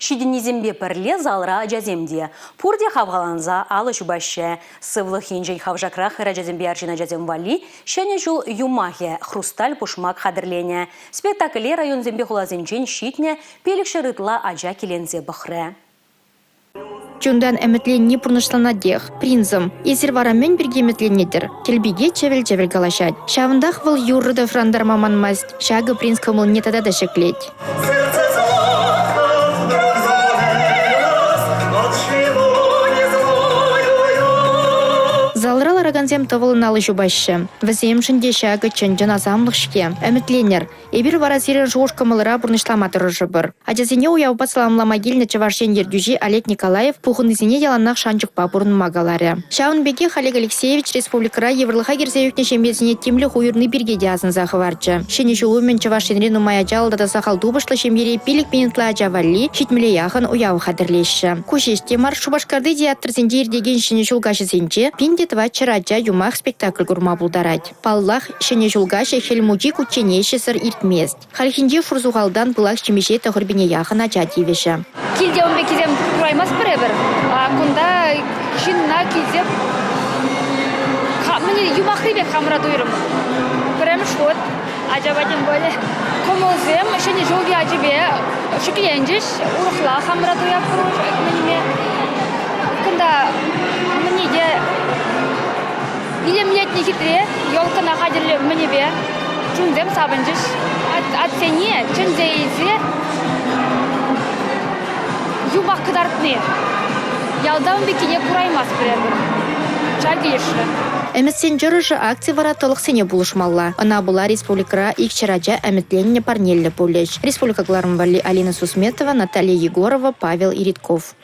Ҫитӗннисемпе пӗрле залра ачасем те. Пурте хавхаланса алӑ ҫупаҫҫӗ. Сывлӑх енчен хавшакрах хӗрачасемпе арҫын ачасем валли Ҫӗнӗ ҫул юмахӗ «Хрусталь пушмак» хатӗрленӗ. Спектакле районсемпе хуласенчен ҫитнӗ 500 ытла ача киленсе пӑхрӗ. Чунтан ӗмӗтленни пурнӑҫланатех. Принцӑм, эсир вара мӗн пирки ӗмӗтленетӗр? Кӗлпике чӗвӗл-чӗвӗл калаҫать. Ҫавӑнтах вӑл юрӑ та шӑрантарма манмасть. Ҫакӑ принц кӑмӑлне тата та ҫӗклет. Залра ларакансем тӑвӑллӑн алӑ ҫупаҫҫӗ. Вӗсемшӗн те ҫакӑ чӑн-чӑн асамлӑх-ҫке. Ӗмӗтленӗр, Эпир вара сирӗн шухӑш-кӑмӑлӑра пурнӑҫлама тӑрӑшӑпӑр. Ачасене уявпа саламлама килнӗ Чӑваш Ен ертӳҫи Олег Николаев пухӑннисене яланах шанчӑкпа пурӑнма каларӗ. Ҫавӑн пекех Олег Алексеевич республикӑра йывӑрлӑха кӗрсе ӳкнӗ ҫемьесене тимлӗх уйӑрни пирки те асӑнса хӑварчӗ. Ҫӗнӗ ҫул умӗн Чӑваш Енре нумай ачаллӑ тата сахал тупӑшлӑ ҫемьере 5 ытла ача валли ҫитмӗле яхӑн уяв хатӗрлеҫҫӗ. Ку ҫеҫ те мар, Шупашкарти театрсенче иртекен Ҫӗнӗ ҫул каҫӗсенче 1400 ача юмах-спектакль курма пултарать. Паллах, Ҫӗнӗ ҫул каҫӗ Хӗл Мучи кучченеҫӗсӗр иртмест. Хальхинче шурсухалтан пылак ҫимӗҫе 9000 яхӑн ача тивӗҫӗ. Килте ун пеккисем кураймастпӑр эпир. Кунта ҫынна килсе мӗне юмахри пек хамӑра туйрӑм. Пӗрремӗш хут ачапа тем более кӑмӑлсем Ҫӗнӗ ҫул ячӗпе ҫӗкленчӗҫ. Урӑхла хамӑра туятпӑр мӗнме. Кунта мӗне те Илемлетнӗ хитре елкӑна хатӗрле мӗнӗпе чунсем савӑнчӗҫ. Атьсене чӗнсе илсе юмах кӑтартни. Ялта ун пеккине кураймастпӑр эпир. Ҫав килӗшрӗ. Ӗмӗтсен чӑрӑшӗ акци вара тӑлӑхсене пулӑшмалла. Ӑна пула республикӑра икҫӗр ача ӗмӗтленнӗ парнеллӗ пулӗҫ. Республика кӑларӑм валли Алина Сусметова, Наталья Егорова, Павел Иритков.